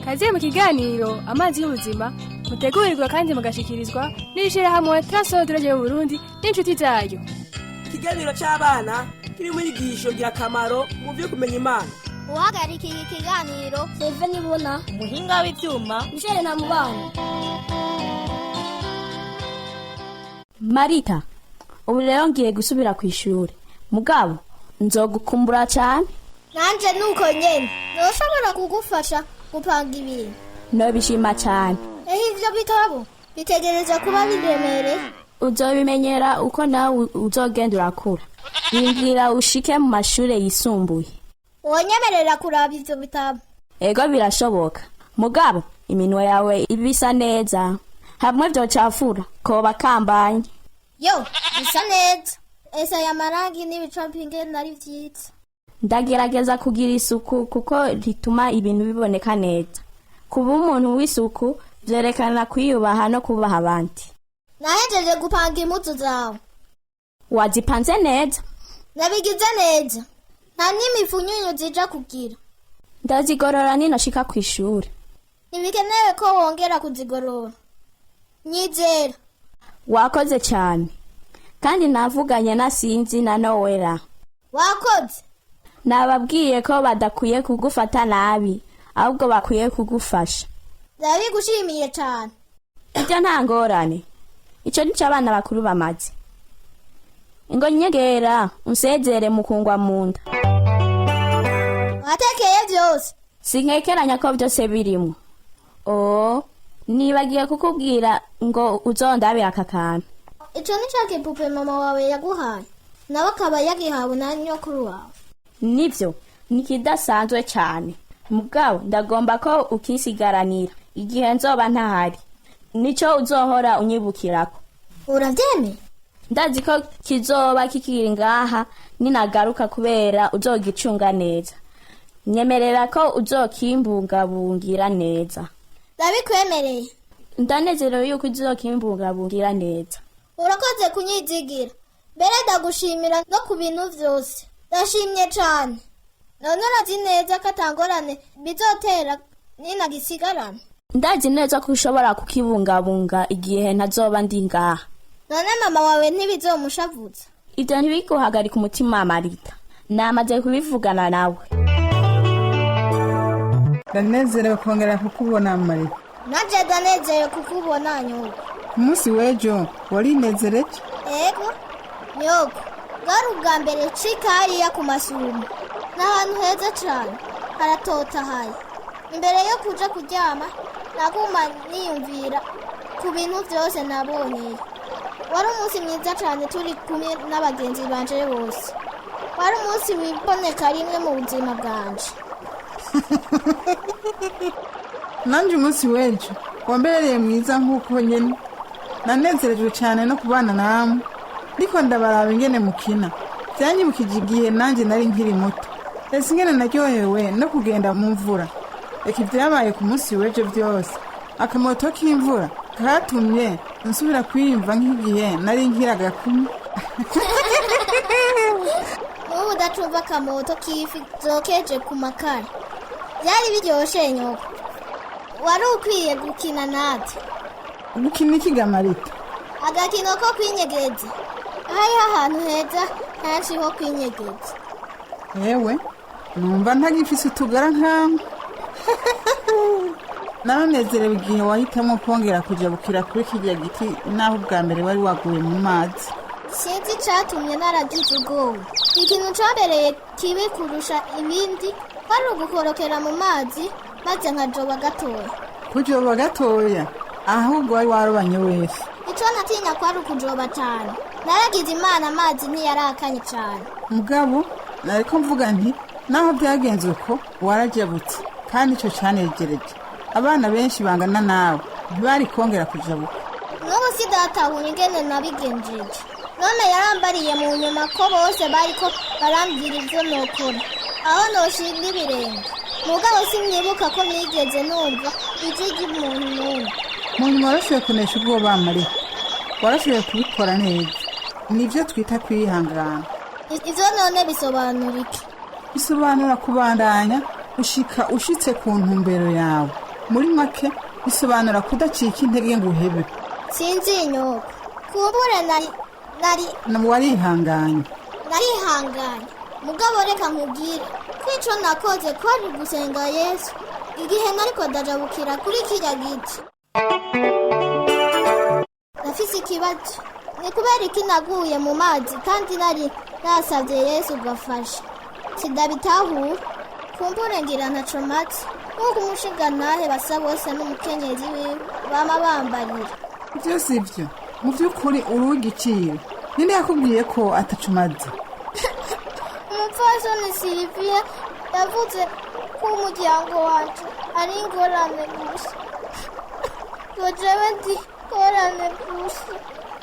Kaze mu kiganiro Amazi y'Ubuzima, mutegurirwa kandi mugashikirizwa n'ishirahamwe Transodre y'Uburundi n'inshuti zayo. Ikiganiro cy'abana kirimo inyigisho ngirakamaro mu byo kumenya Imana. Uhagararikiye ikiganiro, Seve Nibona. Umuhinga w'ibyuma, Michel Namubana. Marita, ubu rero ngiye gusubira ku ishuri, mugabo nzogukumbura cyane. Nanje nuko nyene ntushobora kugufasha gupanga ibintu. Nobishima cyane. Eho, ivyo bitabo bitegereza kuba biremereye. Uzobimenyera uko nawe uzogenda urakura. Rindira ushike mu mashuri yisumbuye. Wonyemerera kuraba ivyo bitabo? Ego, birashoboka, mugabo iminwe yawe iba isa neza hamwe vyocafura koba kambanye. Yo, bisa neza. Ese aya marangi n'ibicapo ingene ari vyiza! Ndagerageza kugira isuku kuko rituma ibintu biboneka neza. Kuba umuntu w'isuku vyerekana kwiyubaha no kubaha abandi. Nahejeje gupanga impuzu zawe. Wazipanze neza? Nabigize neza, nta n'imifunyunyu zija kugira. Ndazigorora ninashika kw'ishuri. Ntibikenewe ko wongera kuzigorora, nyizera. Wakoze cyane. Kandi navuganye na Sinzi na Nowera. Wakoze. Nababwiye ko badakwiye kugufata nabi, ahubwo bakwiye kugufasha. Ndabigushimiye cane. Ibyo nta ngorane, icyo nicyo abana bakuru bamaze. Ngo nyegera unsezere mukungwa mu nda. Watekeye vyose? Sinkekeranya ko byose birimo. Oo, nibagiye kukubwira ngo uzondabire aka kantu. Ico ni ca gipupe mama wawe yaguhaye, nawe akaba yagihawe na nyokuru wawe. Nibyo, ni ikidasanzwe cyane, mugabo ndagomba ko ukisigaranira igihe nzoba ntahari. Nicyo uzohora unyibukirako. Uravyemeye? Ndazi ko kizoba kikiri ngaha ninagaruka, kubera uzogicunga neza. Nyemerera ko uzokimbungabungira neza. Ndabikwemereye. Ndanezerewe yuko uzokimbungabungira neza. Urakoze kunyizigira. Mbere ndagushimira no ku bintu vyose. Ndashimye cane. None urazi neza ko atangorane bizotera ninagisigarana? Ndazi neza ko ushobora kukibungabunga igihe ntazoba ndi ngaha. None mama wawe ntibizomushavuza? Ibyo ntibiguhagarika umutima, Marita. Namaze kubivugana nawe. Ndanezerewe kongera kukubona, Marita. Nanje ndanezerewe kukubona, nyoko. Ku munsi w'ejo warinezereje? Ego nyoko, bwari ubwa mbere nshika hariya ku masumo. Ni ahantu heza cane, haratotahaye. Imbere yo kuja kuryama naguma niyumvira ku bintu vyose nabonyeyo. Wari umunsi mwiza cane turi kumwe n'abagenzi banje bose. Wari umunsi wiboneka rimwe mu buzima bwanje. Nanjye umunsi w'ejo wambereye mwiza nk'uko nyine. Nanezerejwe cyane no kubana namwe, ariko ndabaraba ingene mukina. Byanyibukije igihe nanjye nari nkiri muto. Ese ingene naryohewe no kugenda mu mvura! Reka ibyabaye ku munsi w'ejo byose, akamoto k'imvura katumye nsubira kwiyumva nk'igihe nari nkiri agakumi. N'ubu udacumva akamoto k'ifi zokeje ku makara. Byari biryoshe, nyoko. Wari ukwiye gukina natwe. Gukina iki ga, Marita? Agakino ko kwinyegeza. Hariho ahantu heza henshi ho kwinyegeza. Yewe, numva ntagifise utugara nkamwe. Naranezerewe igihe wahitamo kongera kujabukira kuri kirya giti, naho ubwa mbere wari waguye mu mazi. Sinzi icatumye naragize ubwoba. Ikintu cambereye kibi kurusha ibindi kwari ugukorokera mu mazi maze nkajoba gatoya. Kujoba gatoya? Ahubwo wari warobanye wese. Ico natinya kwari ukujoba cane. Naragize Imana, amazi ntiyarakanye cane. Mugabo nariko mvuga nti naho byagenze uko, warajabutse, kandi ico canegereje. Abana benshi bangana nawe ntibari kongera kujabuka. N'ubu sidatahura ingene nabigenjeje. None yarambariye mu nyuma ko bose bariko barambwira ivyo nokora, aho noshinga ibirenge, mugabo simyibuka ko nigeze numva ijwi ry'umuntu n'umwe. Mu nyuma warashoboye kunesha ubwoba, Marita. Warashoboye kubikora neza. Nibyo twita kwihangana. Ivyo none bisobanura iki? Bisobanura kubandanya ushika ushitse ku ntumbero yawe. Muri make bisobanura kudacika intege ngo uhebe. Sinzi nyoko, kumbure nari nari Warihanganye. Narihanganye, mugabo reka nkubwire ko ico nakoze kwari gusenga Yesu igihe nariko ndajabukira kuri kirya giti. Ndafise ikibazo: ni kubera iki naguye mu mazi kandi nari nasavye Yesu ngo afashe? Sindabitahura. Kumbure ngira ntaco matse, nk'uko umushingantahe Basabose n'umukenyezi wiwe bama bambarira. Ibyo si byo. Mu by'ukuri uri uw'igiciro. Ninde yakubwiye ko atacumaze? Umupfasoni Siliviya yavuze ko umuryango wacu ari ingorane gusa, ngo jewe ndi ingorane gusa.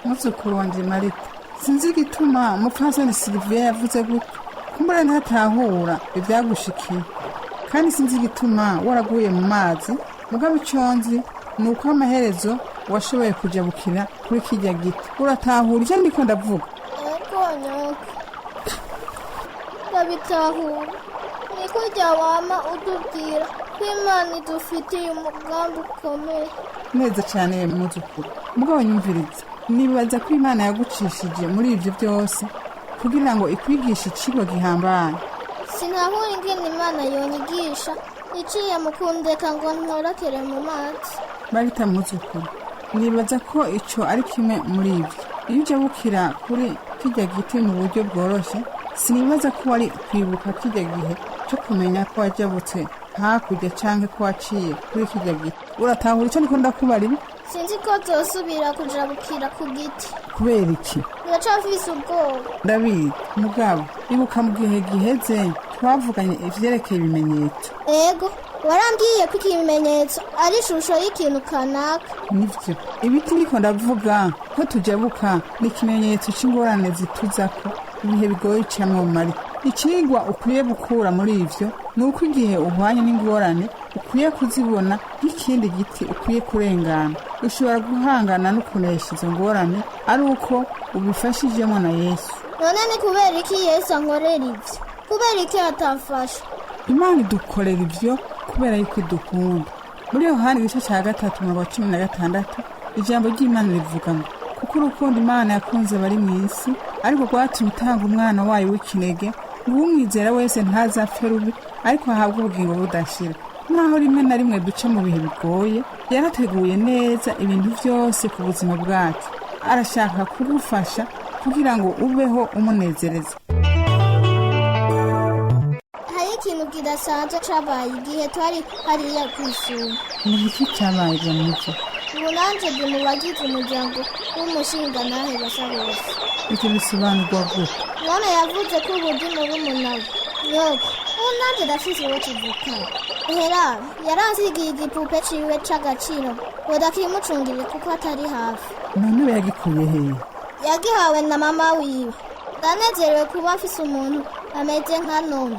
Muzukuru wanje Marita, sinzi igituma umupfasoni Siliviya yavuze gutyo. Kumbura ntatahura ibyagushikiye, kandi sinzi igituma waraguye mu mazi. Mugabo icyo nzi ni uko amaherezo washoboye kujabukira kuri kirya giti. Uratahura icyo ndiko ndavuga? Ego nyoko, ndabitahura. Ni kurya wama utubwira ko Imana idufitiye umugambi ukomeye. Neza cyane, muzukuru. Mugabo nyumviriza, nibaza ko Imana yagucishije muri ibyo byose kugira ngo ikwigishe ikigo gihambaye. Sinahura ingene Imana yonyigisha iciye mu kundeka ngo ntorakere mu mazi. Marita muzukuru, nibaza ko ico ari kimwe muri ibyo. Iyo ujabukira kuri kirya giti mu buryo bworoshye, sinibaza ko wari kwibuka kirya gihe cyo kumenya ko wajabutse hakurya canke ko waciye kuri kirya giti. Uratahura ico ndiko ndakubarira? Sinzi ko zosubira kujabukira ku giti. Kubera iki? Ndacafise ubwoba. Ndabizi, mugabo ibuka mu gihe giheze twavuganye ivyerekeye ibimenyetso. Ego, warambwiye ko ikimenyetso ari ishusho y'ikintu kanaka. Nivyo. Ibiti ndiko ndavuga ko tujabuka ni ikimenyetso c'ingorane zituzako, ibihe bigoye ucamwo. Mari icigwa ukwiye gukura muri ivyo ni uko igihe uhwanye n'ingorane ukwiye kuzibona nk'ikindi giti ukwiye kurengana. Ushobora guhangana no kunesha izo ngorane ari uko ubifashijemo na Yesu. None ni kubera iki Yesu ankorera ivyo? Kubera iki atamfasha? Imana idukorera ibyo kubera yuko idukunda. Muri Yohani igice cya 3 umurongo wa 16, ijambo ry'Imana rivuga ngo: "Kuko urukundo Imana yakunze abari mu isi ariko rwatumye itanga umwana wayo w'ikinege, ngo uwumwizera wese ntazapfe rubi, ariko ahabwe ubugingo budashira." Naho rimwe na rimwe duca mu bihe bigoye, yarateguye neza ibintu byose ku buzima bwacu. Arashaka kugufasha kugira ngo ubeho umunezereza. Hari ikintu kidasanzwe cabaye igihe twari hariya kw'isuma. Ni iki cyabaye ibyo? Ubu nanje ndi mu bagize umuryango w'umushingantahe Basabose. Ibyo bisobanurwa gute? None yavuze ko ubu ndi murumuna we. Nyoko, ubu nanje ndafise uwo tuvukana. Hera yaransigiye igipupe ciwe c'agaciro ngo ndakimucungire kuko atari hafi. None we yagikuye hehe? Yagihawe na mama wiwe. Ndanezerewe kuba mfise umuntu ameze nka none.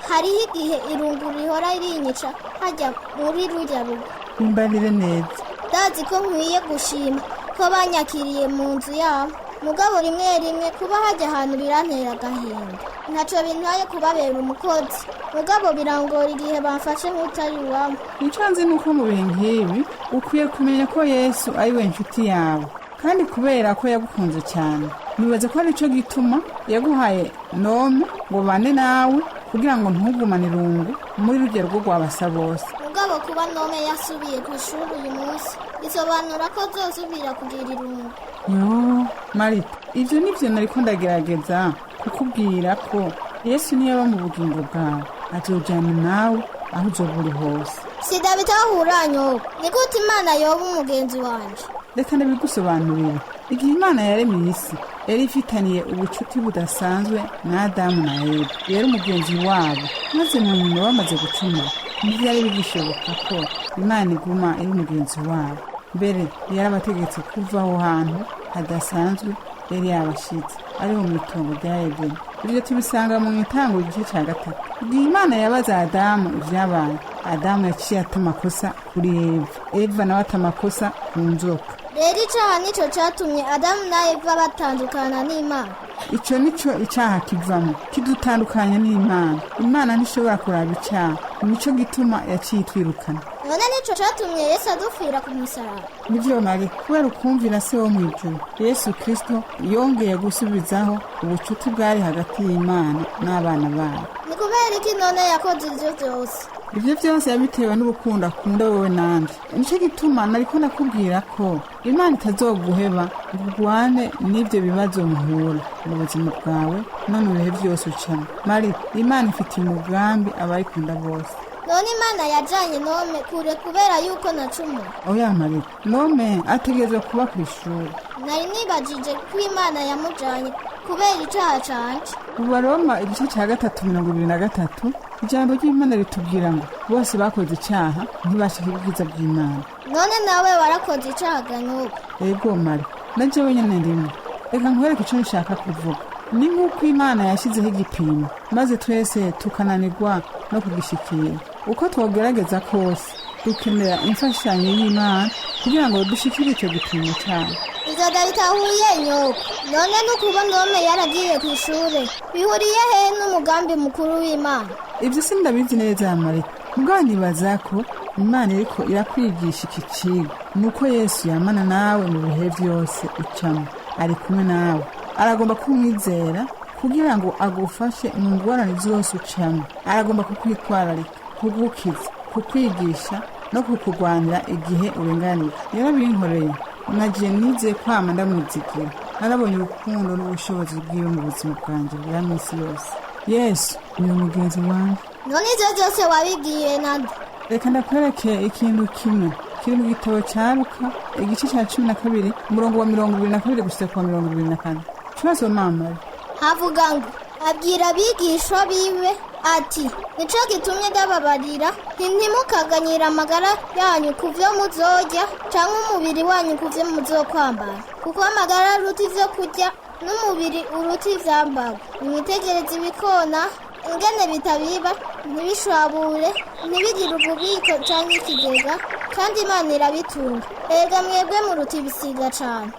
Hariho igihe irungu rihora rinyica hajya muri rurya rugo. Imbarire neza. Ndazi ko nkwiye gushima ko banyakiriye mu nzu yabo, mugabo rimwe rimwe kuba hajya ahantu birantera agahinda. Ntaco bintwaye kubabera umukozi, mugabo birangora igihe bamfashe nk'utari iwabo. Icyo nzi ni uko mu bihe nk'ibi ukwiye kumenya ko Yesu ari we nshuti yawe, kandi kubera ko yagukunze cyane, nibaza ko aricyo gituma yaguhaye nome ngo bane nawe kugira ngo ntugumane irungu muri rujya rugo rwa Basabose. Mugabo kuba nome yasubiye ku ishuri uyu munsi bisobanura ko zosubira kugira irungu. Yo Marita, ibyo nibyo nariko ndagerageza kukubwira, ko Yesu niyo aba mu bugingo bwawe azojyana nawe aho uzoba uri hose. Sidabitahura nyoko, ni gute Imana yoba umugenzi wanje? Reka ndabigusobanurira. Igihe Imana yaremye isi, yari ifitaniye ubucuti budasanzwe na Adamu na Eva. Yari umugenzi wabo, maze mu nyuma bamaze gucumura ntibyari bigishoboka ko Imana iguma iri umugenzi wabo. Mbere yarabategetse kuva aho hantu hadasanzwe yari yabashitse, ariho mu itongo rya Edeni. Ibyo tubisanga mu itango igice cya 3. Igihe Imana yabaza Adamu ibyabaye, Adamu yaciye ata amakosa kuri Eva, Eva nawe ata amakosa ku nzoka. Rero icaha nico catumye Adamu na Eva batandukana n'Imana. Icyo nicyo icyaha kivamo, kidutandukanya n'Imana. Imana ntishobora kuraba icyaha, nicyo gituma yaciye itwirukana. None nico catumye Yesu adupfira ku musaraba? Nibyo Mari, kubera ukumvira Se wo mu ijuru, Yesu Kristo yongeye gusubizaho ubucuti bwari hagati y'Imana n'abana bayo. Ni kubera iki none yakoze ivyo vyose? Ibyo byose yabitewe n'urukundo akunda wowe nanje. Nicyo gituma nariko nakubwira ko Imana itazoguheba ngo urwane n'ibyo bibazo muhura mu buzima bwawe no mu bihe byose ucamo. Mari, Imana ifitiye umugambi abayikunda bose. None Imana yajanye Nome kure kubera yuko nacumuye? Oya Mari, Nome ategerezwa kuba ku ishuri. Nari nibajije ko Imana yamujanye kubera icaha canje. Mu Baroma igice cya 3 23, ijambo ry'Imana ritubwira ngo bose bakoze icyaha ntibashike ubwiza bw'Imana. None nawe warakoze icaha ganuka? Ego Mari, na jewe nyene ndimo. Reka nkwereke ico nshaka kuvuga. Ni nk'uko Imana yashyizeho igipimo, maze twese tukananirwa no kugishikira. Uko twogerageza kose, dukenera imfashanyo y'Imana kugira ngo dushikire ico gipimo cyayo. Ivyo ndabitahuye nyoko. None n'ukuba Nome yaragiye kw'ishure bihuriye hehe n'umugambi mukuru w'Imana? Ibyo sindabizi neza Marita, mugabo nibaza ko Imana iriko irakwigisha iki cigwa. Nuko Yesu yamana nawe mu bihe byose ucamo, ari kumwe nawe, aragomba kumwizera kugira ngo agufashe mu ngorane zose ucamo. Aragomba kukwitwararika, kugukiza, kukwigisha no kukurwanira igihe urenganijwe. Yarabinkoreye, nagiye nize kwama ndamwizigira. Narabonye urukundo n'ubushobozi bwiwe mu buzima bwanjye bwa minsi yose. Yesu niwe mugenzi wanjye. None ivyo vyose wabibwiye nande? Reka ndakwereke ikintu kimwe kiri mu gitabo cya Luka igice cya 12 umurongo wa 22 gushika ku wa 24. Kibazo mama. Havuga ngo abwira abigishwa biwe ati: "Nico gitumye ndababarira nti ntimukaganyire amagara yanyu ku vyo muzorya canke umubiri wanyu ku vyo muzokwambara, kuko amagara aruta ivyo kurya n'umubiri uruta ivyambarwa. Nimwitegereze ibikona ingene bitabiba, ntibishwabure, ntibigire ububiko canke ikigega, kandi Imana irabitunga. Erega mwebwe muruta ibisiga cane."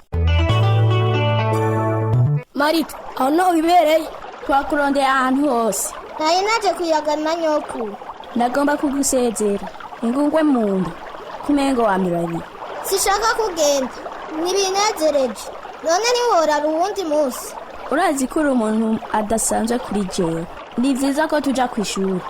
Marita, aho niho wibereye? Twakurondeye ahantu hose. Nari naje kuyaga na nyokuru. Ndagomba kugusezera ingungwe mu nda kumengo wamirariye. Sishaka kugenda, ntibinezereje. None ntiworara uwundi munsi? Urazi ko uri umuntu adasanzwe kuri jewe. Ni vyiza ko tuja kw'ishuri.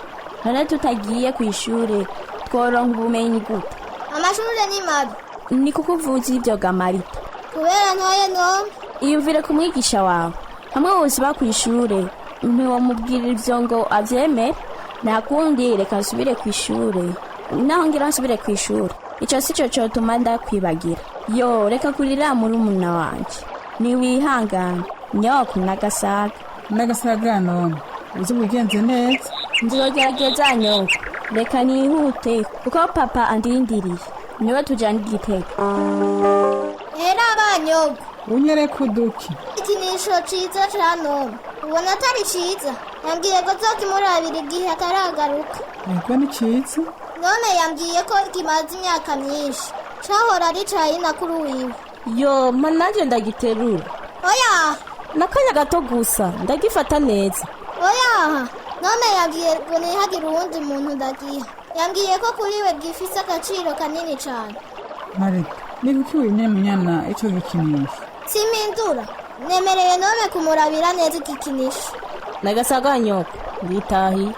None tutagiye kw'ishure tworonka ubumenyi gute? Amashure ni mabi. Ni kuko uvuze ivyo ga Marita? Kubera ntoye Nome. Iyumvire ku mwigisha wawe. Hamwe wosiba kw'ishure ntiwamubwira ivyo ngo avyemere. Nta kundi, reka nsubire kw'ishure. Naho ngira nsubire kw'ishure, ico sico cotuma ndakwibagira. Yo, reka kurira murumuna wanje, niwihangane nyoko. N'agasaga. N'agasaga none uzi wigenze neza. Nzogerageza nyoko. Reka nihute kuko papa andindiriye, niwe tujana igitego. Hera abanyoko. Unyereke uduki? Ikinisho ciza ca Nome ubona atari ciza? Yambwiye ko zokimurabira igihe ataragaruka. Ego, ni ciza. Nome yambwiye ko kimaze imyaka myinshi, cahora ari ca nyinakuru wiwe. Yo, mpa nanjye ndagiterura. Oya. N'akanya gato gusa, ndagifata neza. Oya, Nome yambwiye ngo ntihagire uwundi muntu ndagiha. Yambwiye ko kuri we gifise agaciro kanini cane. Marita, ni kuki wimye Munyana ico gikinisho? Simpindura, nemereye Nome kumurabira neza igikinisho. Nagasaga nyoko, nditahiye.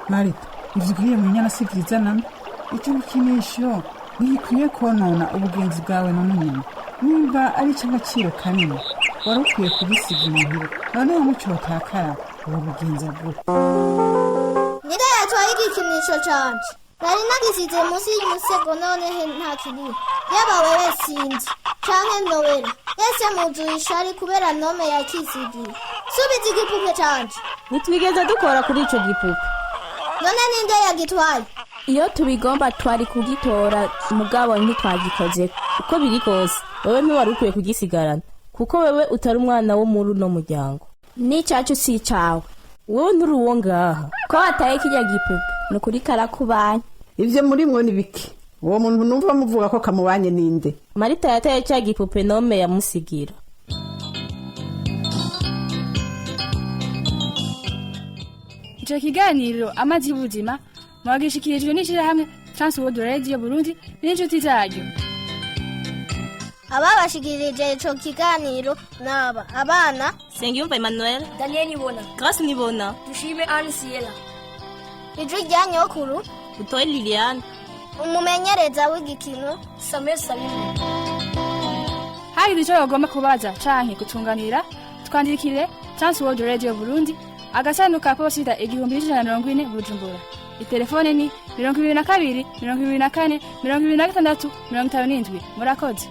Marita, ivyo ugiriye Munyana si vyiza namba. Ico gikinisho ntigikwiye konona ubugenzi bwawe na Munyana. Nimba ari icy'agaciro kanini, wari ukwiye kugisiga imuhira. Noneho muco watakara, uwo bugenza gute? Ninde yatwaye igikinisho canje? Nari nagisize munsi y'umusego, none he ntakiriho. Yaba wewe sinzi canke Nowera, ese muzuye ishari kubera Nome yakisigiye? Subiza igipupe canje. Ntitwigeze dukora kuri ico gipupe. None ninde yagitwaye? Iyo tubigomba twari kugitora, mugabo ntitwagikoze. Uko biri kose, wewe ntiwari ukwiye kugisigarana, kuko wewe utari umwana wo muri uno muryango. N'icacu si icawe. Wewe nturi uwo ngaha. Ko wataye kirya gipupe, ni ukuri karakubanye. Ivyo murimwo ni biki? Uwo muntu numva muvuga ko kamubanye ninde? Marita yataye cya gipupe Nome yamusigira. Icyo kiganiro Amazi y'Ubuzima mwagishikirijwe n'ishyirahamwe Transworld Radio Burundi n'inshuti zaryo. Ababashikirije ico kiganiro naba abana Sengiyumva Emmanuel, Daniel Nibona, Grace Nibona, Dushime Anne Siela, Ijwi rya Nyokuru, Butoyi Liliane, umumenyereza w'igikino Samuel Sabimu. Hagize icyo bagomba kubaza canke kutunganira, twandikire Transworld Radio Burundi, agasanduku ka posita 1140, Bujumbura. Itelefone ni 22 24 26 57. Murakoze.